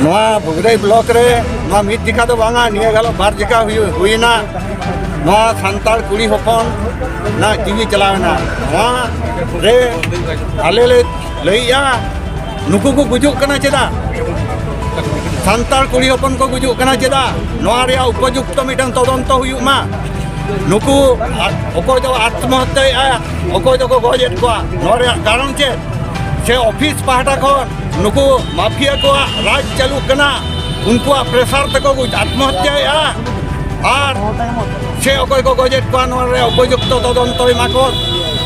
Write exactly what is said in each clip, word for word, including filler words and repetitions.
ᱱᱚᱣᱟ ᱵᱷᱩᱜᱽᱨᱟᱹᱭ ᱵᱞᱚᱠ ᱨᱮ ᱱᱚᱣᱟ ᱢᱤᱫ ᱡᱮᱠᱷᱟ ᱫᱚ ᱵᱟᱝᱟ, ᱱᱤᱭᱟᱹ ᱜᱟᱞᱚ ᱵᱟᱨ ᱡᱮᱠᱷᱟ ᱦᱩᱭᱩᱜ, ᱦᱩᱭᱮᱱᱟ᱾ ᱱᱚᱣᱟ ᱥᱟᱱᱛᱟᱲ ᱠᱩᱲᱤ ᱦᱚᱯᱚᱱ ᱨᱮᱱᱟᱜ ᱡᱤᱣᱤ ᱪᱟᱞᱟᱣᱮᱱᱟ᱾ ᱱᱚᱣᱟ ᱨᱮ ᱟᱞᱮ ᱞᱮ ᱞᱟᱹᱭᱮᱜᱼᱟ, ᱱᱩᱠᱩ ᱠᱚ ᱜᱩᱡᱩᱜ ᱠᱟᱱᱟ ᱪᱮᱫᱟᱜ? ᱥᱟᱱᱛᱟᱲ ᱠᱩᱲᱤ ᱦᱚᱯᱚᱱ ᱠᱚ ᱜᱩᱡᱩᱜ ᱠᱟᱱᱟ ᱪᱮᱫᱟᱜ? ᱱᱚᱣᱟ ᱨᱮᱭᱟᱜ ᱩᱯᱚᱡᱩᱠᱛᱚ ᱢᱤᱫᱴᱟᱝ ᱛᱚᱫᱚᱱᱛᱚ ᱦᱩᱭᱩᱜ ᱢᱟ᱾ ᱱᱩᱠᱩ ᱟ-, ᱚᱠᱚᱭ ᱫᱚ ᱟᱛᱢᱚᱦᱚᱛᱛᱟᱭᱮᱫᱼᱟ, ᱚᱠᱚᱭ ᱫᱚᱠᱚ ᱜᱚᱡᱮᱫ ᱠᱚᱣᱟ, ᱱᱚᱣᱟ ᱨᱮᱭᱟᱜ ᱠᱟᱨᱚᱱ ᱪᱮᱫ? ᱥᱮ ᱚᱯᱷᱤᱥ ᱯᱟᱦᱴᱟ ᱠᱷᱚᱱ ᱱᱩᱠᱩ ᱢᱟᱯᱷᱤᱭᱟ ᱠᱚᱣᱟᱜ ᱨᱟᱡᱽ ᱪᱟᱹᱞᱩᱜ ᱠᱟᱱᱟ, ᱩᱱᱠᱩᱣᱟᱜ ᱯᱨᱮᱥᱟᱨ ᱛᱮᱠᱚ ᱜᱚᱡ-, ᱟᱛᱢᱚᱦᱚᱛᱛᱟᱭᱮᱫᱼᱟ? ᱟᱨ ᱥᱮ ᱚᱠᱚᱭ ᱠᱚ ᱜᱚᱡᱮᱫ ᱠᱚᱣᱟ, ᱱᱚᱣᱟ ᱨᱮ ᱩᱯᱚᱡᱩᱠᱛᱚ ᱛᱚᱫᱚᱱᱛᱚᱭ ᱢᱟ ᱠᱚ᱾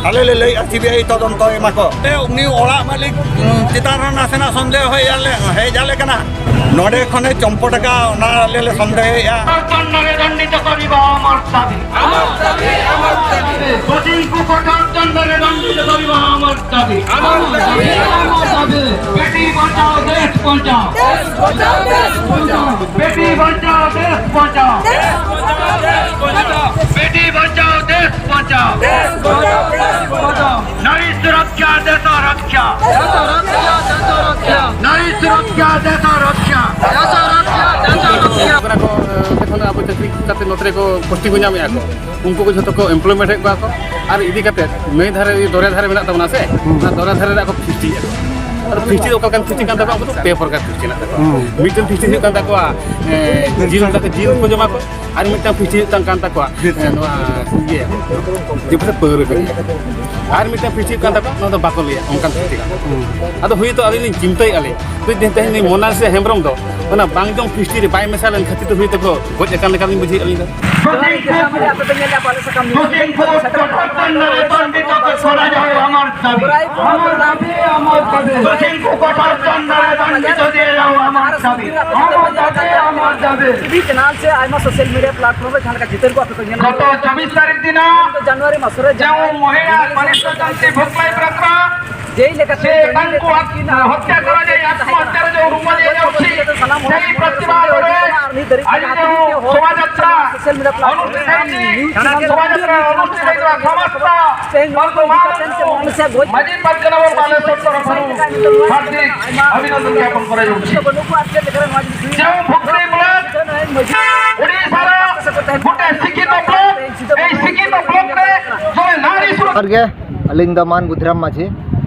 ᱟᱞᱮ ᱞᱮ ᱞᱟᱹᱭᱮᱫᱼᱟ, ᱥᱤᱵᱤᱟᱭ ᱛᱚᱫᱚᱱᱛᱚᱭ ᱢᱟ ᱠᱚ᱾ ᱛᱮ ᱩᱱᱤ ᱚᱲᱟᱜ ᱢᱟᱹᱞᱤᱠ, ᱩᱸ, ᱪᱮᱛᱟᱱ ᱨᱮ ᱱᱟᱥᱮᱱᱟᱜ ᱥᱚᱱᱫᱮᱦᱚ ᱦᱮᱡ ᱟᱞᱮ, ᱦᱮᱡ ᱟᱞᱮ ᱠᱟᱱᱟ᱾ ᱱᱚᱰᱮ ᱠᱷᱚᱱᱮ ᱪᱚᱢᱯᱚᱴ ᱟᱠᱟᱫ, ᱚᱱᱟ ᱟᱞᱮ ᱞᱮ ᱥᱚᱱᱫᱮᱦᱚᱭᱮᱫᱼᱟ᱾ ᱫᱚᱱᱰᱚᱨᱮ ᱫᱚᱱᱰᱤᱛ ᱠᱚᱨᱤᱵᱟ ᱟᱢᱟᱨ দাবি। আমার দাবি, আমার দাবি। দোষীଙ୍କୁ কঠোর দণ্ডরে দণ্ডিত করিবা আমার দাবি। আমার দাবি, আমার দাবি। বেটি বাঁচাও, দেশ বাঁচাও। দেশ বাঁচাও, দেশ বাঁচাও। বেটি বাঁচাও, দেশ বাঁচাও। দেশ বাঁচাও, দেশ বাঁচাও। বেটি বাঁচাও, দেশ বাঁচাও। দেশ বাঁচাও, দেশ বাঁচাও। নারী সুরক্ষা, দেশ রক্ষা। দেশ রক্ষা, দেশ রক্ষা। নারী সুরক্ষা, দেশ রক্ষা। দেশ রক্ষা, দেশ রক্ষা। ᱠᱟᱱᱟ ᱠᱚ, ᱮ, ᱡᱚᱠᱷᱚᱱ ᱟᱵᱚ ᱪᱟᱹᱠᱨᱤ ᱠᱟᱛᱮ ᱱᱚᱛᱮ ᱨᱮᱠᱚ ᱯᱳᱥᱴᱤᱝ ᱠᱚ ᱧᱟᱢᱮᱫᱼᱟ ᱠᱚ, ᱩᱱᱠᱩ ᱠᱚ ᱡᱷᱚᱛᱚ ᱠᱚ ᱮᱢᱯᱞᱚᱭᱢᱮᱱᱴ ᱮᱫ ᱠᱚᱣᱟ ᱠᱚ᱾ ᱟᱨ ᱤᱫᱤ ᱠᱟᱛᱮ ᱱᱟᱹᱭ ᱫᱷᱟᱨᱮ, ᱫᱚᱨᱭᱟ ᱫᱷᱟᱨᱮ ᱢᱮᱱᱟᱜ ᱛᱟᱵᱚᱱᱟ ᱥᱮ, ᱦᱩᱸ᱾ ᱚᱱᱟ ᱫᱚᱨᱭᱟ ᱫᱷᱟᱨᱮ ᱨᱮ ᱟᱠᱚ ᱯᱷᱤᱥᱴᱤᱭᱮᱫᱼᱟ ᱠᱚ᱾ ᱟᱨ ᱯᱷᱤᱥᱴᱤ ᱫᱚ ᱚᱠᱟ ᱞᱮᱠᱟᱱ ᱯᱷᱤᱥᱴᱤ ᱠᱟᱱ ᱛᱟᱠᱚᱣᱟ? ᱩᱱᱠᱩ ᱫᱚ ᱯᱮ ᱯᱨᱚᱠᱟᱨ ᱯᱷᱤᱥᱴᱤ ᱢᱮᱱᱟᱜ ᱛᱟᱠᱚᱣᱟ᱾ ᱦᱩᱸ᱾ ᱢᱤᱫᱴᱮᱱ ᱯᱷᱤᱥᱴᱤ ᱦᱩᱭᱩᱜ ᱠᱟᱱ ᱛᱟᱠᱚᱣᱟ, ᱮ, ᱡᱤᱞ ᱫᱟᱠᱟ, ᱡᱤᱞ ᱠᱚ ᱡᱚᱢᱟ ᱠᱚ᱾ ᱟᱨ ᱢᱤᱫᱴᱟᱝ ᱯᱷᱤᱥᱴᱤ ᱦᱩᱭᱩᱜ ᱠᱟᱱ ᱛᱟᱠᱚᱣᱟ, ᱮ, ᱱᱚᱣᱟ ᱤᱭᱟᱹ, ᱡᱮ ᱯᱟᱹᱣᱨᱟᱹ ᱠᱚ ᱧᱩᱭᱟ᱾ ᱟᱨ ᱢᱤᱫᱴᱟᱝ ᱯᱷᱤᱥᱴᱤ ᱦᱩᱭᱩᱜ ᱠᱟᱱ ᱛᱟᱠᱚᱣᱟ, ᱱᱚᱣᱟ ᱫᱚ ᱵᱟᱠᱚ ᱞᱟᱹᱭᱟ, ᱚᱱᱠᱟᱱ ᱯᱷᱤᱥᱴᱤ ᱠᱟᱱ ᱛᱟᱠᱚᱣᱟ᱾ ᱦᱩᱸ᱾ ᱟᱫᱚ ᱦᱩᱭᱛᱳ ᱟᱹᱞᱤᱧ ᱞᱤᱧ ᱪᱤᱱᱛᱟᱹᱭᱮᱫᱼᱟ ᱞᱤᱧ, ᱛᱮᱦᱮᱧ ᱱᱩᱭ ᱢᱚᱱᱟᱨᱤᱥ ᱦᱮᱢᱵᱨᱚᱢ ᱫᱚ ᱚᱱᱟ ᱵᱟᱝ ᱡᱚᱢ ᱯᱷᱤᱥᱴᱤ ᱨᱮ ᱵᱟᱭ ᱢᱮᱥᱟ ᱞᱮᱱ ᱠᱷᱟᱹᱛᱤᱨ ᱛᱮ ᱦᱩᱭᱛᱳ ᱠᱚ ᱜᱚᱡ ᱟᱠᱟᱱ ᱞᱮᱠᱟ ᱞᱤᱧ ᱵᱩᱡᱷᱟᱹᱣᱮᱫᱼᱟ ᱟᱹᱞᱤᱧ ᱫᱚ᱾ ᱫᱚᱥᱤᱝ ᱠᱚ ᱠᱚᱴᱷᱳᱨ ᱫᱚᱱᱰᱚ ᱨᱮ ᱫᱚᱱᱰᱤᱛ ᱠᱚ ᱠᱚᱨᱟ ᱡᱟᱣ ᱟᱢᱟᱨ ᱫᱟᱵᱤ। ᱟᱢᱟᱨ ᱫᱟᱵᱤ, ᱟᱢᱟᱨ ᱫᱟᱵᱤ। ᱫᱚᱥᱤᱝ ᱠᱚ ᱠᱚᱴᱷᱳᱨ ᱫᱚᱱᱰᱚ ᱨᱮ ᱫᱚᱱᱰᱤᱛ ᱠᱚ ᱠᱚᱨᱟ ᱡᱟᱣ ᱟᱢᱟᱨ ᱫᱟᱵᱤ। ᱟᱢᱟᱨ ᱫᱟᱵᱤ, ᱟᱢᱟᱨ ᱫᱟᱵᱤ᱾ ᱴᱤᱵᱷᱤ ᱪᱮᱱᱟᱞ ᱥᱮ ᱟᱭᱢᱟ ᱥᱳᱥᱟᱞ ᱢᱤᱰᱤᱭᱟ ᱯᱞᱟᱴᱯᱷᱚᱨᱢ ᱨᱮ ᱡᱟᱦᱟᱸ ᱞᱮᱠᱟ ᱪᱤᱛᱟᱹᱨ ᱠᱚ ᱟᱯᱮ ᱠᱚ ᱧᱮᱞ ᱜᱚᱛᱚ ᱪᱚᱵᱵᱤᱥ ᱛᱟᱹᱨᱤᱠᱷ ᱫᱤᱱ ᱡᱟᱱᱩᱣᱟᱨᱤ ᱢᱟᱥ ᱨᱮ ᱡᱟᱦᱟᱸ ᱢᱚᱦᱤᱞᱟ ᱢᱟᱱᱤᱥ ᱡᱟᱱᱛᱤ ᱵᱷᱩᱠᱞᱟᱭ ᱯᱨᱚᱠᱨᱟ ᱡᱮᱭ ᱞᱮᱠᱟᱛᱮ ᱥᱮ ᱩᱱᱠᱩᱣᱟᱜ ᱦᱚᱛᱭᱟ ᱠᱚᱨᱟ ᱡᱟᱭ, ᱟᱛᱢᱚᱦᱚᱛᱭᱟ ᱡᱟᱭ, ᱩᱨᱩᱢᱟ ᱡᱟᱭ, ᱥᱮᱭ ᱯᱨᱚᱛᱤᱵᱟᱫ ᱨᱮ ᱟᱡ ᱫᱚ ᱥᱚᱵᱷᱟᱡᱟᱛᱨᱟ ᱥᱳᱥᱟᱞ ᱢᱤᱰᱤᱭᱟ ᱯᱞᱟᱴᱯᱷᱚᱨᱢ ᱚᱱᱩᱥᱴᱷᱟᱱ ᱥᱚᱵᱷᱟᱡᱟᱛᱨᱟ ᱚᱱᱩᱥᱴᱷᱟᱱ ᱥᱚᱢᱟᱡᱽ ᱛᱮᱦᱮᱧ ᱱᱚᱣᱟ ᱠᱚ ᱤᱫᱤ ᱠᱟᱛᱮ ᱥᱮ ᱢᱟᱹᱡᱷᱤ ᱯᱟᱨᱜᱟᱱᱟ ᱵᱚᱱ ᱯᱟᱞᱮ ତରଫରୁ ହାର୍ଦ୍ଦିକ ଅଭିନନ୍ଦନ ଜ୍ଞାପନ କରାଯାଉଛି। ଯେଉଁ ଭୁବନେଶ୍ୱର ବ୍ଲକ ଓଡ଼ିଶାର ଗୋଟେ ଶିକ୍ଷିତ ବ୍ଲକ, ଏହି ଶିକ୍ଷିତ ବ୍ଲକରେ ଜଣେ ନାରୀ ସୁରକ୍ଷା ᱡᱚᱦᱟᱨ ᱜᱮ, ᱟᱹᱞᱤᱧ ᱫᱚ ᱢᱟᱱ ᱵᱩᱫᱷᱤᱨᱟᱢ ᱢᱟᱹᱡᱷᱤ,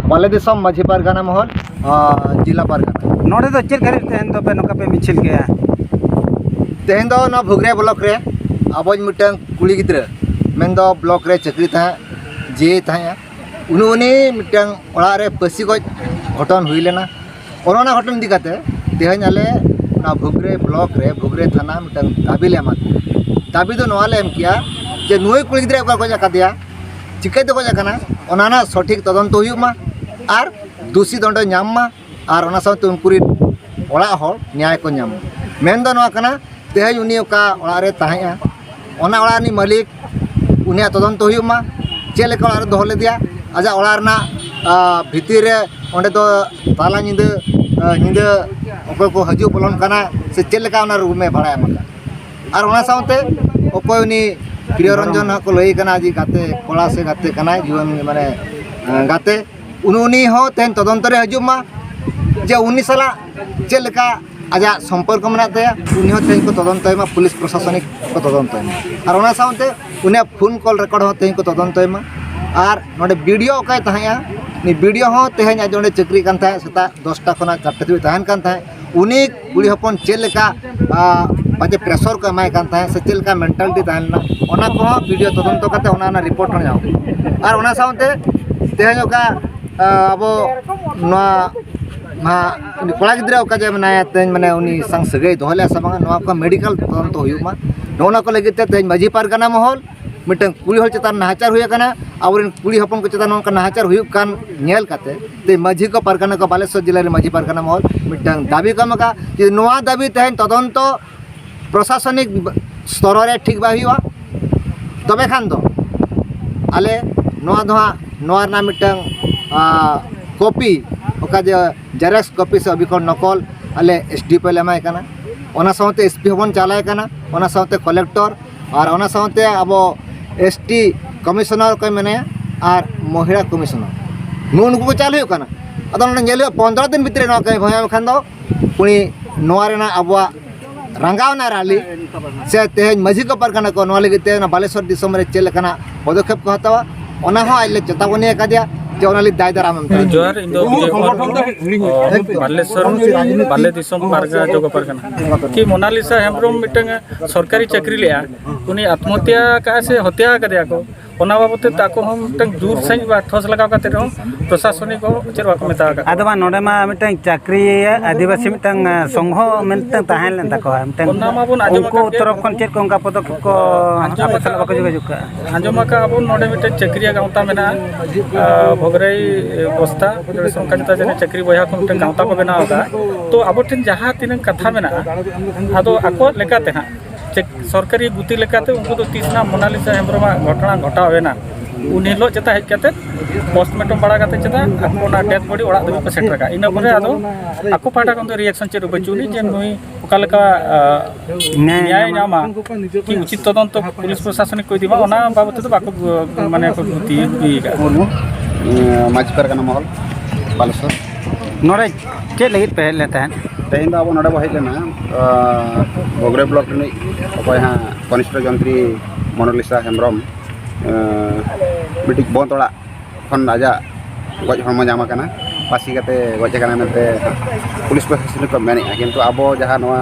ᱵᱟᱞᱮ ᱫᱤᱥᱚᱢ ᱢᱟᱹᱡᱷᱤ ᱯᱟᱨᱜᱟᱱᱟ ᱢᱚᱦᱚᱞ, ᱟᱨ ᱡᱤᱞᱟ ᱯᱟᱨᱜᱟᱱᱟ᱾ ᱱᱚᱰᱮ ᱫᱚ ᱪᱮᱫ ᱠᱷᱟᱹᱛᱤᱨ ᱛᱮ ᱛᱮᱦᱮᱧ ᱫᱚᱯᱮ ᱱᱚᱝᱠᱟ ᱯᱮ ᱢᱤᱪᱷᱤᱞ ᱠᱮᱜᱼᱟ? ᱛᱮᱦᱮᱧ ᱫᱚ ᱱᱚᱣᱟ ᱵᱷᱩᱜᱽᱨᱮ ᱵᱞᱚᱠ ᱨᱮ ᱟᱵᱚᱭᱤᱡ ᱢᱤᱫᱴᱟᱝ ᱠᱩᱲᱤ ᱜᱤᱫᱽᱨᱟᱹ, ᱢᱮᱱᱫᱚ ᱵᱞᱚᱠ ᱨᱮ ᱪᱟᱹᱠᱨᱤ ᱛᱟᱦᱮᱸᱫ, ᱡᱮ ᱛᱟᱦᱮᱸᱫᱼᱟ, ᱩᱱᱤ, ᱩᱱᱤ ᱢᱤᱫᱴᱟᱝ ᱚᱲᱟᱜ ᱨᱮ ᱯᱟᱹᱥᱤ ᱜᱚᱡ ᱜᱷᱚᱴᱚᱱ ᱦᱩᱭ ᱞᱮᱱᱟ᱾ ᱚᱱᱟ, ᱚᱱᱟ ᱜᱷᱚᱴᱚᱱ ᱤᱫᱤ ᱠᱟᱛᱮ ᱛᱮᱦᱮᱧ ᱟᱞᱮ ᱱᱚᱣᱟ ᱵᱷᱩᱜᱽᱨᱮ ᱵᱞᱚᱠ ᱨᱮ, ᱵᱷᱩᱜᱽᱨᱮ ᱛᱷᱟᱱᱟ ᱢᱤᱫᱴᱟᱝ ᱫᱟᱹᱵᱤ ᱞᱮ ᱮᱢᱟ ᱠᱚᱣᱟ᱾ ᱫᱟᱹᱵᱤ ᱫᱚ ᱱᱚᱣᱟ ᱞᱮ ᱮᱢ ᱠᱮᱜᱼᱟ ᱡᱮ ᱱᱩᱭ ᱠᱩᱲᱤ ᱜᱤᱫᱽᱨᱟᱹ ᱚᱠᱚᱭ ᱜᱚᱡ ᱟᱠᱟᱫᱮᱭᱟ, ᱪᱤᱠᱟᱹᱛᱮ ᱜᱚᱡ ᱟᱠᱟᱱᱟ, ᱚᱱᱟ ᱨᱮᱱᱟᱜ ᱥᱚᱴᱷᱤᱠ ᱛᱚᱫᱚᱱᱛᱚ ᱦᱩᱭᱩᱜ ᱢᱟ ᱟᱨ ᱫᱩᱥᱤ ᱫᱚᱸᱰᱮ ᱧᱟᱢ ᱢᱟ᱾ ᱟᱨ ᱚᱱᱟ ᱥᱟᱶᱛᱮ ᱩᱱᱠᱩ ᱨᱤᱱ ᱚᱲᱟᱜ ᱦᱚᱲ ᱱᱮᱭᱟᱭ ᱠᱚ ᱧᱟᱢ ᱢᱟ᱾ ᱢᱮᱱ ᱫᱚ ᱱᱚᱣᱟ ᱠᱟᱱᱟ, ᱛᱮᱦᱮᱧ ᱩᱱᱤ ᱚᱠᱟ ᱚᱲᱟᱜ ᱨᱮ ᱛᱟᱦᱮᱸᱜᱼᱟ, ᱚᱱᱟ ᱚᱲᱟᱜ ᱨᱤᱱᱤᱡ ᱢᱟᱹᱞᱤᱠ, ᱩᱱᱤᱭᱟᱜ ᱛᱚᱫᱚᱱᱛᱚ ᱦᱩᱭᱩᱜ ᱢᱟ, ᱪᱮᱫ ᱞᱮᱠᱟ ᱚᱲᱟᱜ ᱨᱮ ᱫᱚᱦᱚ ᱞᱮᱫᱮᱭᱟ, ᱟᱡᱟᱜ ᱚᱲᱟᱜ ᱨᱮᱱᱟᱜ, ᱟ, ᱵᱷᱤᱛᱤᱨ ᱨᱮ ᱚᱸᱰᱮ ᱫᱚ ᱛᱟᱞᱟ ᱧᱤᱫᱟᱹ, ᱟ, ᱧᱤᱫᱟᱹ ᱚᱠᱚᱭ ᱠᱚ ᱦᱤᱡᱩᱜ ᱵᱚᱞᱚᱱ ᱠᱟᱱᱟ ᱥᱮ ᱪᱮᱫ ᱞᱮᱠᱟ ᱚᱱᱟ ᱨᱩᱢᱮ ᱵᱷᱟᱲᱟ ᱮᱢ ᱟᱠᱟᱫ᱾ ᱟᱨ ᱚᱱᱟ ᱥᱟᱶᱛᱮ ᱚᱠᱚᱭ ᱩᱱᱤ ᱯᱨᱤᱭᱚ ᱨᱚᱧᱡᱚᱱ ᱦᱟᱸᱜ ᱠᱚ ᱞᱟᱹᱭ ᱠᱟᱱᱟ ᱡᱮ ᱜᱟᱛᱮ ᱠᱚᱲᱟ ᱥᱮ ᱜᱟᱛᱮ ᱠᱟᱱᱟᱭ, ᱡᱩᱣᱟᱹᱱ ᱢᱟᱱᱮ, ᱟ, ᱜᱟᱛᱮ, ᱩᱱᱤ, ᱩᱱᱤ ᱦᱚᱸ ᱛᱮᱦᱮᱧ ᱛᱚᱫᱚᱱᱛᱚ ᱨᱮ ᱦᱤᱡᱩᱜ ᱢᱟ ᱡᱮ ᱩᱱᱤ ᱥᱟᱞᱟᱜ ᱪᱮᱫ ᱞᱮᱠᱟ ᱟᱡᱟᱜ ᱥᱚᱢᱯᱚᱨᱠᱚ ᱢᱮᱱᱟᱜ ᱛᱟᱭᱟ, ᱩᱱᱤ ᱦᱚᱸ ᱛᱮᱦᱮᱧ ᱠᱚ ᱛᱚᱫᱚᱱᱛᱚᱭ ᱢᱟ, ᱯᱩᱞᱤᱥ ᱯᱨᱚᱥᱟᱥᱚᱱᱤᱠ ᱠᱚ ᱛᱚᱫᱚᱱᱛᱚᱭ ᱢᱟ᱾ ᱟᱨ ᱚᱱᱟ ᱥᱟᱶᱛᱮ ᱩᱱᱤᱭᱟᱜ ᱯᱷᱳᱱ ᱠᱚᱞ ᱨᱮᱠᱚᱨᱰ ᱦᱚᱸ ᱛᱮᱦᱮᱧ ᱠᱚ ᱛᱚᱫᱚᱱᱛᱚᱭ ᱢᱟ᱾ ᱟᱨ ᱱᱚᱰᱮ ᱵᱤ ᱰᱤ ᱳ ᱚᱠᱚᱭ ᱛᱟᱦᱮᱸᱜᱼᱟ, ᱩᱱᱤ ᱵᱤ ᱰᱤ ᱳ ᱦᱚᱸ ᱛᱮᱦᱮᱧ ᱟᱡ ᱚᱸᱰᱮ ᱪᱟᱹᱠᱨᱤ ᱠᱟᱱ ᱛᱟᱦᱮᱸᱫ, ᱥᱮᱛᱟᱜ ᱫᱚᱥᱴᱟ ᱠᱷᱚᱱᱟᱜ ᱪᱟᱨᱴᱟ ᱫᱷᱟᱹᱵᱤᱡ ᱛᱟᱦᱮᱱ ᱠᱟᱱ ᱛᱟᱦᱮᱸᱫ, ᱩᱱᱤ ᱠᱩᱲᱤ ᱦᱚᱯᱚᱱ ᱪᱮᱫ ᱞᱮᱠᱟ, ᱟ, ᱵᱟᱡᱮ ᱯᱨᱮᱥᱚᱨ ᱠᱚ ᱮᱢᱟᱭ ᱠᱟᱱ ᱛᱟᱦᱮᱸᱫ ᱥᱮ ᱪᱮᱫ ᱞᱮᱠᱟ ᱢᱮᱱᱴᱟᱞᱤᱴᱤ ᱛᱟᱦᱮᱸ ᱞᱮᱱᱟ, ᱚᱱᱟ ᱠᱚᱦᱚᱸ ᱵᱤ ᱰᱤ ᱳ ᱛᱚᱫᱚᱱᱛᱚ ᱠᱟᱛᱮ ᱚᱱᱟ ᱨᱮᱱᱟᱜ ᱨᱤᱯᱳᱨᱴ ᱦᱚᱸ ᱧᱟᱢᱚᱜᱼᱟ᱾ ᱟᱨ ᱚᱱᱟ ᱥᱟᱶᱛᱮ ᱛᱮᱦᱮᱧ ᱚᱠᱟ, ᱟ, ᱟᱵᱚ ᱱᱚᱣᱟ ᱢᱟ ᱩᱱᱤ ᱠᱚᱲᱟ ᱜᱤᱫᱽᱨᱟᱹ ᱚᱠᱟ ᱡᱮ ᱢᱮᱱᱟᱭᱟ ᱛᱮᱦᱮᱧ, ᱢᱟᱱᱮ ᱩᱱᱤ ᱥᱟᱝ ᱥᱟᱹᱜᱟᱹᱭ ᱫᱚᱦᱚ ᱞᱮᱫᱼᱟ ᱥᱮ ᱵᱟᱝᱟ, ᱱᱚᱣᱟ ᱠᱚ ᱢᱮᱰᱤᱠᱮᱞ ᱛᱚᱫᱚᱱᱛᱚ ᱦᱩᱭᱩᱜ ᱢᱟ᱾ ᱱᱚᱜᱼᱚ ᱱᱚᱣᱟ ᱠᱚ ᱞᱟᱹᱜᱤᱫ ᱛᱮ ᱛᱮᱦᱮᱧ ᱢᱟᱹᱡᱷᱤ ᱯᱟᱨᱜᱟᱱᱟ ᱢᱚᱦᱚᱞ ᱢᱤᱫᱴᱟᱝ ᱠᱩᱲᱤ ᱦᱚᱲ ᱪᱮᱛᱟᱱ ᱱᱟᱦᱟᱪᱟᱨ ᱦᱩᱭ ᱟᱠᱟᱱᱟ, ᱟᱵᱚᱨᱮᱱ ᱠᱩᱲᱤ ᱦᱚᱯᱚᱱ ᱠᱚ ᱪᱮᱛᱟᱱ ᱱᱚᱝᱠᱟ ᱱᱟᱦᱟᱪᱟᱨ ᱦᱩᱭᱩᱜ ᱠᱟᱱ ᱧᱮᱞ ᱠᱟᱛᱮ ᱛᱮ ᱢᱟᱹᱡᱷᱤ ᱠᱚ ᱯᱟᱨᱜᱟᱱᱟ ᱠᱚ, ᱵᱟᱞᱮᱥᱚᱨ ᱡᱮᱞᱟ ᱨᱮ ᱢᱟᱹᱡᱷᱤ ᱯᱟᱨᱜᱟᱱᱟ ᱢᱚᱦᱚᱞ ᱢᱤᱫᱴᱟᱝ ᱫᱟᱹᱵᱤ ᱠᱚ ᱮᱢ ᱟᱠᱟᱫᱼᱟ ᱡᱮ ᱱᱚᱣᱟ ᱫᱟᱹᱵᱤ ᱛᱮᱦᱮᱧ ᱛᱚᱫᱚᱱᱛᱚ ᱯᱨᱚᱥᱟᱥᱚᱱᱤᱠ ᱥᱛᱚᱨᱚ ᱨᱮ ᱴᱷᱤᱠ ᱵᱟᱭ ᱦᱩᱭᱩᱜᱼᱟ, ᱛᱚᱵᱮ ᱠᱷᱟᱱ ᱫᱚ ᱟᱞᱮ ᱱᱚᱣᱟ ᱫᱚ ᱦᱟᱸᱜ, ᱱᱚᱣᱟ ᱨᱮᱱᱟᱜ ᱢᱤᱫᱴᱟᱝ, ᱟ, ᱠᱚᱯᱤ, ᱚᱠᱟ ᱡᱮ ᱡᱮᱨᱚᱠᱥ ᱠᱚᱯᱤ ᱥᱮ ᱚᱵᱷᱤᱠᱚᱨ ᱱᱚᱠᱚᱞ ᱟᱞᱮ ᱮᱥ ᱰᱤ ᱯᱤ ᱞᱮ ᱮᱢᱟᱭ ᱠᱟᱱᱟ᱾ ᱚᱱᱟ ᱥᱟᱶᱛᱮ ᱮᱥ ᱯᱤ ᱦᱚᱸᱵᱚᱱ ᱪᱟᱞᱟᱭ ᱠᱟᱱᱟ, ᱚᱱᱟ ᱥᱟᱶᱛᱮ ᱠᱚᱞᱮᱠᱴᱚᱨ, ᱟᱨ ᱚᱱᱟ ᱥᱟᱶᱛᱮ ᱟᱵᱚ ᱮᱥ ᱴᱤ ᱠᱚᱢᱤᱥᱚᱱᱟᱨ ᱚᱠᱚᱭ ᱢᱮᱱᱟᱭᱟ ᱟᱨ ᱢᱚᱦᱤᱞᱟ ᱠᱚᱢᱤᱥᱚᱱᱟᱨ, ᱱᱩᱜᱼᱩ ᱱᱩᱠᱩ ᱠᱚ ᱪᱟᱞ ᱦᱩᱭᱩᱜ ᱠᱟᱱᱟ᱾ ᱟᱫᱚ ᱱᱚᱰᱮ ᱧᱮᱞ ᱦᱩᱭᱩᱜᱼᱟ, ᱯᱚᱱᱨᱚ ᱫᱤᱱ ᱵᱷᱤᱛᱨᱤ ᱨᱮ ᱱᱚᱣᱟ ᱠᱟᱹᱢᱤ ᱵᱟᱝ ᱦᱩᱭᱩᱜ ᱠᱷᱟᱱ ᱫᱚ ᱩᱱᱤ ᱱᱚᱣᱟ ᱨᱮᱱᱟᱜ ᱟᱵᱚᱣᱟᱜ ᱨᱟᱸᱜᱟᱣᱱᱟ ᱨᱟᱞᱤ ᱥᱮ ᱛᱮᱦᱮᱧ ᱢᱟᱹᱡᱷᱤ ᱠᱚ ᱯᱟᱨᱜᱟᱱᱟ ᱠᱚ ᱱᱚᱣᱟ ᱞᱟᱹᱜᱤᱫ ᱛᱮ ᱚᱱᱟ ᱵᱟᱞᱮᱥᱚᱨ ᱫᱤᱥᱚᱢ ᱨᱮ ᱪᱮᱫ ᱞᱮᱠᱟᱱᱟᱜ ᱯᱚᱫᱚᱠᱷᱮᱯ ᱠᱚ ᱦᱟᱛᱟᱣᱟ, ᱚᱱᱟ ᱦᱚᱸ ᱟᱡ ᱞᱮ ᱪᱮᱛᱟᱣᱚᱱᱤ ᱟᱠᱟᱫᱮᱭᱟ ᱡᱮ ᱚᱱᱟ ᱞᱟᱹᱜᱤᱫ ᱫᱟᱭ ᱫᱟᱨᱟᱢ ᱮᱢ ᱛᱟᱭᱟ᱾ ᱡᱚᱦᱟᱨ, ᱤᱧ ᱫᱚ ᱵᱤᱡᱚᱭ ᱠᱩᱢᱟᱨ, ᱚ, ᱵᱟᱞᱮᱥᱚᱨ, ᱵᱟᱞᱮ ᱫᱤᱥᱚᱢ ᱯᱟᱨᱜᱟ ᱡᱚᱜᱚ ᱯᱟᱨᱜᱟᱱᱟ᱾ ᱠᱤ ᱢᱳᱱᱟᱞᱤᱥᱟ ᱦᱮᱢᱵᱨᱚᱢ ᱢᱤᱫᱴᱟᱝ ᱥᱚᱨᱠᱟᱨᱤ ᱪᱟᱹᱠᱨᱤ ᱞᱮᱜᱼᱟ, ᱩᱱᱤ ᱟᱛᱢᱚᱦᱚᱛᱛᱟ ᱟᱠᱟᱫᱼᱟ ᱥᱮ ᱦᱚᱛᱭᱟ ᱟᱠᱟᱫᱮᱭᱟ ᱠᱚ, ᱚᱱᱟ ᱵᱟᱵᱚᱫ ᱛᱮ ᱟᱠᱚ ᱦᱚᱸ ᱢᱤᱫᱴᱟᱝ ᱡᱳᱨ ᱥᱟᱺᱦᱤᱡ ᱵᱟ ᱴᱷᱚᱥ ᱞᱟᱜᱟᱣ ᱠᱟᱛᱮ ᱨᱮᱦᱚᱸ ᱯᱨᱚᱥᱟᱥᱚᱱᱤᱠ ᱦᱚᱸ ᱪᱮᱫ ᱵᱟᱠᱚ ᱢᱮᱛᱟ ᱟᱠᱟᱫ ᱟᱫᱚ ᱠᱚᱣᱟ᱾ ᱵᱟᱝ, ᱱᱚᱰᱮ ᱢᱟ ᱢᱤᱫᱴᱟᱝ ᱪᱟᱹᱠᱨᱤ ᱟᱹᱫᱤᱵᱟᱹᱥᱤ ᱢᱤᱫᱴᱟᱝ, ᱮ, ᱥᱚᱝᱜᱷᱚ ᱢᱤᱫᱴᱟᱝ ᱛᱟᱦᱮᱸ ᱞᱮᱱ ᱛᱟᱠᱚᱣᱟ, ᱢᱤᱫᱴᱟᱝ ᱚᱱᱟ ᱢᱟᱵᱚᱱ ᱟᱸᱡᱚᱢ ᱩᱱᱠᱩ ᱟᱠᱟᱫ ᱜᱮ᱾ ᱛᱚᱨᱚᱯ ᱠᱷᱚᱱ ᱪᱮᱫ ᱠᱚ ᱚᱱᱠᱟ ᱯᱚᱫᱚᱠᱷᱮᱯ ᱠᱚ ᱟᱸᱡᱚᱢ ᱟᱯᱮ ᱥᱟᱞᱟᱜ ᱟᱠᱟᱫ ᱵᱟᱠᱚ ᱜᱮ᱾ ᱡᱳᱜᱟᱡᱳᱜᱽ ᱠᱟᱜᱼᱟ? ᱟᱸᱡᱚᱢ ᱟᱠᱟᱫ ᱟᱵᱚᱱ ᱱᱚᱰᱮ ᱢᱤᱫᱴᱟᱝ ᱪᱟᱹᱠᱨᱤᱭᱟᱜ ᱜᱟᱶᱛᱟ ᱢᱮᱱᱟᱜᱼᱟ, ᱟ, ᱵᱷᱚᱜᱽᱨᱟᱭ ᱵᱚᱥᱛᱟ, ᱚᱱᱠᱟ ᱡᱚᱛᱚ ᱡᱟᱹᱱᱤᱡ ᱪᱟᱹᱠᱨᱤ ᱵᱚᱭᱦᱟ ᱠᱚ ᱢᱤᱫᱴᱟᱝ ᱜᱟᱶᱛᱟ ᱠᱚ ᱵᱮᱱᱟᱣ ᱟᱠᱟᱫᱼᱟ᱾ ᱛᱚ ᱟᱵᱚ ᱴᱷᱮᱱ ᱡᱟᱦᱟᱸ ᱛᱤᱱᱟᱹᱜ ᱠᱟᱛᱷᱟ ᱢᱮᱱᱟᱜᱼᱟ, ᱟᱫᱚ ᱟᱠᱚᱣᱟᱜ ᱞᱮᱠᱟᱛᱮ ᱦᱟᱸᱜ ᱪᱮᱠ ᱥᱚᱨᱠᱟᱨᱤ ᱜᱩᱛᱤ ᱞᱮᱠᱟᱛᱮ ᱩᱱᱠᱩ ᱫᱚ ᱛᱤᱥ ᱱᱟᱜ ᱢᱳᱱᱟᱞᱤᱥᱟ ᱦᱮᱢᱵᱨᱚᱢᱟᱜ ᱜᱷᱚᱴᱚᱱᱟ ᱜᱷᱚᱴᱟᱣ ᱮᱱᱟ, ᱩᱱ ᱦᱤᱞᱳᱜ ᱪᱮᱛᱟ ᱦᱮᱡ ᱠᱟᱛᱮ ᱯᱳᱥᱴᱢᱚᱨᱴᱮᱢ ᱵᱟᱲᱟ ᱠᱟᱛᱮ ᱪᱮᱛᱟ ᱟᱠᱚ ᱚᱱᱟ ᱰᱮᱛᱷ ᱵᱚᱰᱤ ᱚᱲᱟᱜ ᱫᱷᱟᱹᱵᱤᱡ ᱠᱚ ᱥᱮᱴᱮᱨ ᱠᱟᱜᱼᱟ᱾ ᱤᱱᱟᱹ ᱯᱚᱨᱮ ᱟᱫᱚ ᱟᱠᱚ ᱯᱟᱦᱴᱟ ᱠᱷᱚᱱ ᱫᱚ ᱨᱤᱭᱮᱠᱥᱚᱱ ᱪᱮᱫ ᱦᱚᱸ ᱵᱟᱹᱪᱩᱜ ᱟᱹᱱᱤᱡ ᱡᱮ ᱱᱩᱭ ᱚᱠᱟ ᱞᱮᱠᱟ, ᱟ, ᱱᱮᱭᱟᱭ ᱱᱮᱭᱟᱭ ᱧᱟᱢᱟ᱾ ᱧᱟᱢᱟ, ᱠᱤ ᱩᱪᱤᱛ ᱛᱚᱫᱚᱱᱛᱚ ᱯᱩᱞᱤᱥ ᱯᱨᱚᱥᱟᱥᱚᱱᱤᱠ ᱠᱚ ᱤᱫᱤ ᱢᱟ, ᱚᱱᱟ ᱵᱟᱵᱚᱫ ᱛᱮᱫᱚ ᱵᱟᱠᱚ, ᱟ, ᱢᱟᱱᱮ ᱠᱚ ᱜᱩᱛᱤ ᱤᱫᱤ ᱠᱟᱜᱼᱟ᱾ ᱢᱩᱨᱢᱩ, ᱮᱸ, ᱢᱟᱹᱡᱷᱤ ᱯᱟᱨᱜᱟᱱᱟ ᱢᱚᱦᱚᱞ, ᱵᱟᱞᱮᱥᱚᱨ᱾ ᱱᱚᱰᱮ ᱪᱮᱫ ᱞᱟᱹᱜᱤᱫ ᱯᱮ ᱦᱮᱡ ᱞᱮᱱ ᱛᱟᱦᱮᱸᱫ? ᱛᱮᱦᱮᱧ ᱫᱚ ᱟᱵᱚ ᱱᱚᱰᱮ ᱵᱚ ᱦᱮᱡ ᱞᱮᱱᱟ, ᱟ, ᱵᱷᱚᱜᱽᱨᱮ ᱵᱞᱚᱠ ᱨᱤᱱᱤᱡ ᱚᱠᱚᱭ ᱦᱟᱸᱜ ᱠᱚᱱᱤᱥᱴᱷᱚ ᱡᱚᱱᱛᱨᱤ ᱢᱚᱱᱟᱞᱤᱥᱟ ᱦᱮᱢᱵᱨᱚᱢ, ᱟ, ᱢᱤᱫᱴᱤᱡ ᱵᱚᱸᱫᱽ ᱚᱲᱟᱜ ᱠᱷᱚᱱ ᱟᱡᱟᱜ ᱜᱚᱡ ᱦᱚᱲᱢᱚ ᱧᱟᱢ ᱟᱠᱟᱱᱟ᱾ ᱯᱟᱹᱥᱤ ᱠᱟᱛᱮ ᱜᱚᱡ ᱟᱠᱟᱱᱟ ᱢᱮᱱᱛᱮ ᱯᱩᱞᱤᱥ ᱯᱨᱚᱥᱟᱥᱚᱱ ᱠᱚ ᱢᱮᱱᱮᱫᱼᱟ, ᱠᱤᱱᱛᱩ ᱟᱵᱚ ᱡᱟᱦᱟᱸ ᱱᱚᱣᱟ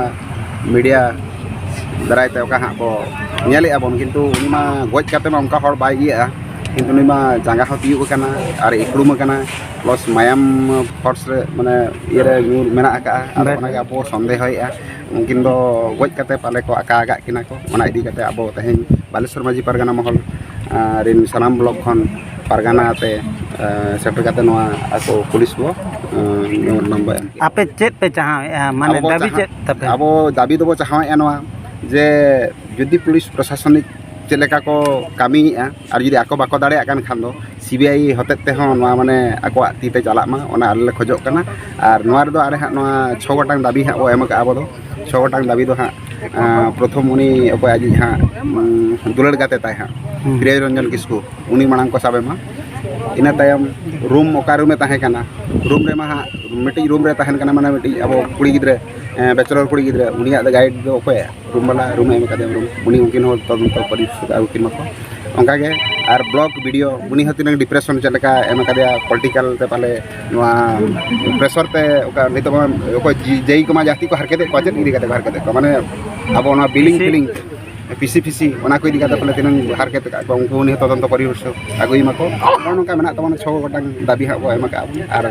ᱢᱤᱰᱤᱭᱟ ᱫᱟᱨᱟᱭ ᱛᱮ ᱚᱠᱟ ᱦᱟᱸᱜ ᱵᱚ ᱧᱮᱞᱮᱫᱼᱟ ᱵᱚᱱ, ᱠᱤᱱᱛᱩ ᱩᱱᱤ ᱢᱟ ᱜᱚᱡ ᱠᱟᱛᱮ ᱢᱟ ᱚᱱᱠᱟ ᱦᱚᱲ ᱵᱟᱭ ᱤᱭᱟᱹᱜᱼᱟ, ᱠᱤᱱᱛᱩ ᱩᱱᱤ ᱢᱟ ᱡᱟᱸᱜᱟ ᱦᱚᱸ ᱛᱤᱭᱳᱜ ᱟᱠᱟᱱᱟ ᱟᱨ ᱤᱠᱲᱩᱢ ᱟᱠᱟᱱᱟ, ᱯᱞᱟᱥ ᱢᱟᱭᱟᱢ ᱯᱷᱚᱨᱥ ᱨᱮ ᱢᱟᱱᱮ ᱤᱭᱟᱹᱨᱮ ᱧᱩᱨ ᱢᱮᱱᱟᱜ ᱟᱠᱟᱫᱼᱟ᱾ ᱟᱫᱚ ᱵᱮᱥ᱾ ᱚᱱᱟᱜᱮ ᱟᱵᱚ ᱥᱚᱱᱫᱮᱦᱚᱭᱮᱫᱼᱟ, ᱩᱱᱠᱤᱱ ᱫᱚ ᱜᱚᱡ ᱠᱟᱛᱮ ᱯᱟᱞᱮ ᱠᱚ ᱟᱠᱟ ᱟᱠᱟᱫ ᱠᱤᱱᱟ ᱠᱚ᱾ ᱚᱱᱟ ᱤᱫᱤ ᱠᱟᱛᱮ ᱟᱵᱚ ᱛᱮᱦᱮᱧ ᱵᱟᱞᱮᱥᱚᱨ ᱢᱟᱹᱡᱷᱤ ᱯᱟᱨᱜᱟᱱᱟ ᱢᱚᱦᱚᱞ, ᱟ, ᱨᱤᱱ ᱥᱟᱱᱟᱢ ᱵᱞᱚᱠ ᱠᱷᱚᱱ ᱯᱟᱨᱜᱟᱱᱟ ᱟᱛᱮ, ᱟ, ᱥᱮᱴᱮᱨ ᱠᱟᱛᱮ ᱱᱚᱣᱟ ᱟᱠᱚ ᱯᱩᱞᱤᱥ ᱵᱚ, ᱟ, ᱱᱚᱣᱟ ᱱᱟᱢᱵᱟᱨ ᱮᱢ ᱠᱮᱫᱼᱟ᱾ ᱟᱯᱮ ᱪᱮᱫ ᱯᱮ ᱪᱟᱦᱟᱣᱮᱫᱼᱟ? ᱢᱟᱱᱮ ᱟᱵᱚ ᱵᱚ ᱫᱟᱹᱵᱤ ᱪᱟᱦᱟ-, ᱪᱮᱫ ᱛᱟᱯᱮ? ᱟᱵᱚ ᱫᱟᱹᱵᱤ ᱫᱚᱵᱚ ᱪᱟᱦᱟᱣᱮᱫᱼᱟ ᱱᱚᱣᱟ ᱡᱮ ᱡᱩᱫᱤ ᱯᱩᱞᱤᱥ ᱯᱨᱚᱥᱟᱥᱚᱱᱤᱠ ᱪᱮᱫ ᱞᱮᱠᱟ ᱠᱚ ᱠᱟᱹᱢᱤᱭᱮᱫᱼᱟ, ᱟᱨ ᱡᱩᱫᱤ ᱟᱠᱚ ᱵᱟᱠᱚ ᱫᱟᱲᱮᱭᱟᱜ ᱠᱟᱱ ᱠᱷᱟᱱ ᱫᱚ ᱥᱤ ᱵᱤ ᱟᱭ ᱦᱚᱛᱮᱡ ᱛᱮᱦᱚᱸ ᱱᱚᱣᱟ ᱢᱟᱱᱮ ᱟᱠᱚᱣᱟᱜ ᱛᱤ ᱛᱮ ᱪᱟᱞᱟᱜ ᱢᱟ, ᱚᱱᱟ ᱟᱞᱮ ᱞᱮ ᱠᱷᱚᱡᱚᱜ ᱠᱟᱱᱟ᱾ ᱟᱨ ᱱᱚᱣᱟ ᱨᱮᱫᱚ ᱟᱞᱮ ᱦᱟᱸᱜ ᱱᱚᱣᱟ ᱪᱷᱚ ᱜᱚᱴᱟᱝ ᱫᱟᱹᱵᱤ ᱦᱟᱸᱜ ᱵᱚ ᱮᱢ ᱟᱠᱟᱫᱼᱟ ᱟᱵᱚ ᱫᱚ᱾ ᱪᱷᱚ ᱜᱚᱴᱟᱝ ᱫᱟᱹᱵᱤ ᱫᱚ ᱦᱟᱸᱜ, ᱟᱸ, ᱯᱨᱚᱛᱷᱚᱢ ᱩᱱᱤ ᱚᱠᱚᱭ ᱟᱡᱤᱡ ᱦᱟᱸᱜ, ᱩᱸ, ᱫᱩᱞᱟᱹᱲ ᱜᱟᱛᱮ ᱛᱟᱭ ᱦᱟᱸᱜ, ᱦᱩᱸ᱾ ᱯᱨᱤᱭᱚ ᱨᱚᱧᱡᱚᱱ ᱠᱤᱥᱠᱩ, ᱩᱱᱤ ᱢᱟᱲᱟᱝ ᱠᱚ ᱥᱟᱵᱮ ᱢᱟ᱾ ᱤᱱᱟᱹ ᱛᱟᱭᱚᱢ ᱨᱩᱢ ᱚᱠᱟ ᱨᱩᱢᱮ ᱛᱟᱦᱮᱸ ᱠᱟᱱᱟ, ᱨᱩᱢ ᱨᱮᱢᱟ ᱦᱟᱸᱜ ᱢᱤᱫᱴᱤᱡ ᱨᱩᱢ ᱨᱮ ᱛᱟᱦᱮᱱ ᱠᱟᱱᱟ, ᱢᱟᱱᱮ ᱢᱤᱫᱴᱤᱡ ᱟᱵᱚ ᱠᱩᱲᱤ ᱜᱤᱫᱽᱨᱟᱹ, ᱵᱮᱪᱮᱞᱚᱨ ᱠᱩᱲᱤ ᱜᱤᱫᱽᱨᱟᱹ, ᱩᱱᱤᱭᱟᱜ ᱫᱚ ᱜᱟᱭᱤᱰ ᱫᱚ ᱚᱠᱚᱭ? ᱨᱩᱢ ᱵᱟᱞᱟ, ᱨᱩᱢᱮ ᱮᱢ ᱟᱠᱟᱫᱮᱭᱟ ᱨᱩᱢ, ᱩᱱᱤ ᱩᱱᱠᱤᱱ ᱦᱚᱸ ᱛᱚᱫᱚᱱᱛᱚ ᱯᱚᱨᱤᱥᱚᱫ ᱟᱹᱜᱩ ᱠᱤᱱ ᱢᱟᱠᱚ᱾ ᱚᱱᱠᱟᱜᱮ ᱟᱨ ᱵᱞᱚᱠ ᱵᱤ ᱰᱤ ᱳ, ᱩᱱᱤ ᱦᱚᱸ ᱛᱤᱱᱟᱹᱝ ᱰᱤᱯᱨᱮᱥᱚᱱ ᱪᱮᱫ ᱞᱮᱠᱟ ᱮᱢ ᱟᱠᱟᱫᱮᱭᱟ, ᱯᱚᱞᱤᱴᱤᱠᱟᱞ ᱛᱮ ᱯᱟᱞᱮ ᱱᱚᱣᱟ ᱯᱨᱮᱥᱚᱨ ᱛᱮ, ᱚᱠᱟ ᱱᱤᱛᱚᱜ ᱢᱟ ᱚᱠᱚᱭ ᱡᱤ-, ᱡᱮ ᱤ ᱠᱚᱢᱟ ᱡᱟᱹᱥᱛᱤ ᱠᱚ ᱦᱟᱨᱠᱮᱛᱮᱫ ᱠᱚᱣᱟ, ᱪᱮᱫ ᱤᱫᱤ ᱠᱟᱛᱮ ᱠᱚ ᱦᱟᱨᱠᱮᱛᱮᱫ ᱠᱚᱣᱟ, ᱢᱟᱱᱮ ᱟᱵᱚ ᱱᱚᱣᱟ ᱵᱤᱞᱤᱝ ᱯᱷᱤᱞᱤᱝ ᱯᱤᱥᱤ ᱯᱷᱤᱥᱤ, ᱚᱱᱟ ᱠᱚ ᱤᱫᱤ ᱠᱟᱛᱮ ᱯᱟᱞᱮ ᱛᱤᱱᱟᱹᱝ ᱦᱟᱨᱠᱮᱛ ᱟᱠᱟᱫ ᱠᱚᱣᱟ, ᱩᱱᱠᱩ ᱩᱱᱤ ᱦᱚᱸ ᱛᱚᱫᱚᱱᱛᱚ ᱯᱚᱨᱤᱥᱚᱫ ᱟᱹᱜᱩᱭ ᱢᱟᱠᱚ᱾ ᱱᱚᱜᱼᱚ ᱱᱚᱝᱠᱟ ᱢᱮᱱᱟᱜ ᱛᱟᱵᱚᱱᱟ, ᱪᱷᱚ ᱜᱚᱴᱟᱝ ᱫᱟᱹᱵᱤ ᱦᱟᱸᱜ ᱵᱚ ᱮᱢ ᱟᱠᱟᱫᱼᱟ ᱵᱚᱱ, ᱟᱨ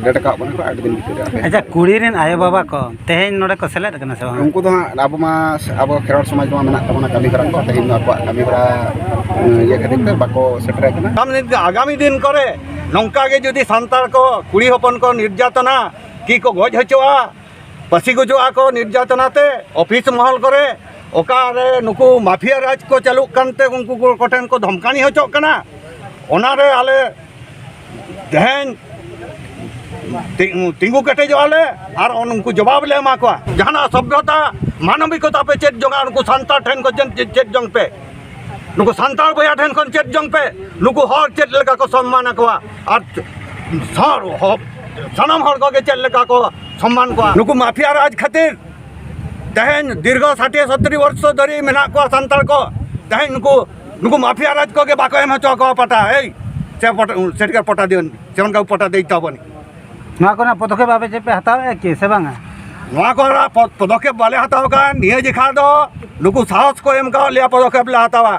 ᱰᱮᱴ ᱟᱠᱟᱫ ᱵᱚᱱᱟ ᱠᱚ ᱟᱹᱰᱤ ᱫᱤᱱ ᱵᱷᱤᱛᱤᱨ ᱨᱮ ᱟᱯᱮ᱾ ᱟᱪᱪᱷᱟ, ᱠᱩᱲᱤ ᱨᱮᱱ ᱟᱭᱳᱼᱵᱟᱵᱟ ᱠᱚ ᱛᱮᱦᱮᱧ ᱱᱚᱰᱮ ᱠᱚ ᱥᱮᱞᱮᱫ ᱟᱠᱟᱱᱟ ᱥᱮ ᱵᱟᱝ? ᱩᱱᱠᱩ ᱫᱚ ᱦᱟᱸᱜ ᱟᱵᱚ ᱢᱟ, ᱟᱵᱚ ᱠᱷᱮᱨᱣᱟᱲ ᱥᱚᱢᱟᱡᱽ ᱢᱟ ᱢᱮᱱᱟᱜ ᱛᱟᱵᱚᱱᱟ ᱠᱟᱹᱢᱤ ᱦᱚᱨᱟ ᱠᱚ, ᱛᱮᱦᱮᱧ ᱫᱚ ᱟᱠᱚᱣᱟᱜ ᱠᱟᱹᱢᱤ ᱦᱚᱨᱟ, ᱤᱭᱟᱹ ᱠᱷᱟᱹᱛᱤᱨ ᱛᱮ ᱵᱟᱠᱚ ᱥᱮᱴᱮᱨ ᱟᱠᱟᱱᱟ᱾ ᱟᱜᱟᱢᱤ ᱫᱤᱱ, ᱟᱜᱟᱢᱤ ᱫᱤᱱ ᱠᱚᱨᱮ ᱱᱚᱝᱠᱟ ᱜᱮ ᱡᱩᱫᱤ ᱥᱟᱱᱛᱟᱲ ᱠᱚ, ᱠᱩᱲᱤ ᱦᱚᱯᱚᱱ ᱠᱚ ᱱᱤᱨᱡᱟᱛᱚᱱᱟ, ᱠᱤ ᱠᱚ ᱜᱚᱡ ᱦᱚᱪᱚᱜᱼᱟ, ᱯᱟᱹᱥᱤ ᱜᱩᱡᱩᱜᱼᱟ ᱠᱚ ᱱᱤᱨᱡᱟᱛᱚᱱᱟ ᱛᱮ, ᱚᱯᱷᱤᱥ ᱢᱚᱦᱚᱞ ᱠᱚᱨᱮ, ᱚᱠᱟᱨᱮ ᱱᱩᱠᱩ ᱢᱟᱯᱷᱤᱭᱟ ᱨᱟᱡᱽ ᱠᱚ ᱪᱟᱹᱞᱩᱜ ᱠᱟᱱᱛᱮ ᱩᱱᱠᱩ ᱠᱚ, ᱠᱚᱴᱷᱮᱱ ᱠᱚ ᱫᱷᱚᱢᱠᱟᱱᱤ ᱦᱚᱪᱚᱜ ᱠᱟᱱᱟ, ᱚᱱᱟᱨᱮ ᱟᱞᱮ ᱛᱮᱦᱮᱧ ᱛᱤ-, ᱛᱤᱸᱜᱩ ᱠᱮᱴᱮᱡᱚᱜᱼᱟ ᱞᱮ ᱟᱨ ᱩᱱᱠᱩ ᱡᱚᱵᱟᱵ ᱞᱮ ᱮᱢᱟ ᱠᱚᱣᱟ᱾ ᱡᱟᱦᱟᱱᱟᱜ ᱥᱚᱵᱷᱭᱚᱛᱟ, ᱢᱟᱱᱚᱵᱤᱠᱚᱛᱟ ᱯᱮ ᱪᱮᱫ ᱡᱚᱝᱟ, ᱩᱱᱠᱩ ᱥᱟᱱᱛᱟᱲ ᱴᱷᱮᱱ ᱠᱷᱚᱱ ᱪᱮᱫ, ᱪᱮᱫ, ᱪᱮᱫ ᱡᱚᱝ ᱯᱮ᱾ ᱱᱩᱠᱩ ᱥᱟᱱᱛᱟᱲ ᱵᱚᱭᱦᱟ ᱴᱷᱮᱱ ᱠᱷᱚᱱ ᱪᱮᱫ ᱡᱚᱝ ᱯᱮ, ᱱᱩᱠᱩ ᱦᱚᱲ ᱪᱮᱫ ᱞᱮᱠᱟ ᱠᱚ ᱥᱚᱱᱢᱟᱱ ᱟᱠᱚᱣᱟ ᱟᱨ ᱥᱟᱱ-, ᱦᱚ-, ᱥᱟᱱᱟᱢ ᱦᱚᱲ ᱠᱚᱜᱮ ᱪᱮᱫ ᱞᱮᱠᱟ ᱠᱚ ᱥᱚᱱᱢᱟᱱ ᱠᱚᱣᱟ᱾ ᱱᱩᱠᱩ ᱢᱟᱯᱷᱤᱭᱟ ᱨᱟᱡᱽ ᱠᱷᱟᱹᱛᱤᱨ ᱛᱮᱦᱮᱧ ᱫᱤᱨᱜᱷᱚ ᱥᱟᱴᱷᱤ ᱥᱚᱛᱛᱨᱤ ᱵᱚᱨᱥᱚ ᱫᱷᱚᱨᱤ ᱢᱮᱱᱟᱜ ᱠᱚᱣᱟ ᱥᱟᱱᱛᱟᱲ ᱠᱚ᱾ ᱛᱮᱦᱮᱧ ᱱᱩᱠᱩ, ᱱᱩᱠᱩ ᱢᱟᱯᱷᱤᱭᱟ ᱨᱟᱡᱽ ᱠᱚᱜᱮ ᱵᱟᱠᱚ ᱮᱢ ᱦᱚᱪᱚ ᱟᱠᱚᱣᱟ ᱯᱟᱴᱟ, ᱮᱭ ᱥᱮ ᱯᱟᱴᱟ, ᱥᱮᱴᱠᱟᱨ ᱯᱟᱴᱟ ᱫᱤᱭᱚᱱ, ᱥᱮ ᱚᱱᱠᱟ ᱯᱟᱴᱟ ᱫᱮᱭ ᱛᱟᱵᱚᱱ᱾ ᱱᱚᱣᱟ ᱠᱚᱨᱮᱱᱟᱜ ᱯᱚᱫᱚᱠᱷᱮᱯ ᱟᱯᱮ ᱪᱮᱫ ᱯᱮ ᱦᱟᱛᱟᱣᱮᱫᱼᱟ ᱠᱤ ᱥᱮ ᱵᱟᱝᱟ? ᱱᱚᱣᱟ ᱠᱚᱨᱮᱱᱟᱜ ᱯᱚ-, ᱯᱚᱫᱚᱠᱷᱮᱯ ᱵᱟᱞᱮ ᱦᱟᱛᱟᱣ ᱠᱟᱜᱼᱟ᱾ ᱱᱤᱭᱟᱹ ᱡᱮᱠᱷᱟ ᱫᱚ ᱱᱩᱠᱩ ᱥᱟᱦᱚᱥ ᱠᱚ ᱮᱢ ᱠᱟᱣᱟᱫ ᱞᱮᱭᱟ, ᱯᱚᱫᱚᱠᱷᱮᱯ ᱞᱮ ᱦᱟᱛᱟᱣᱟ᱾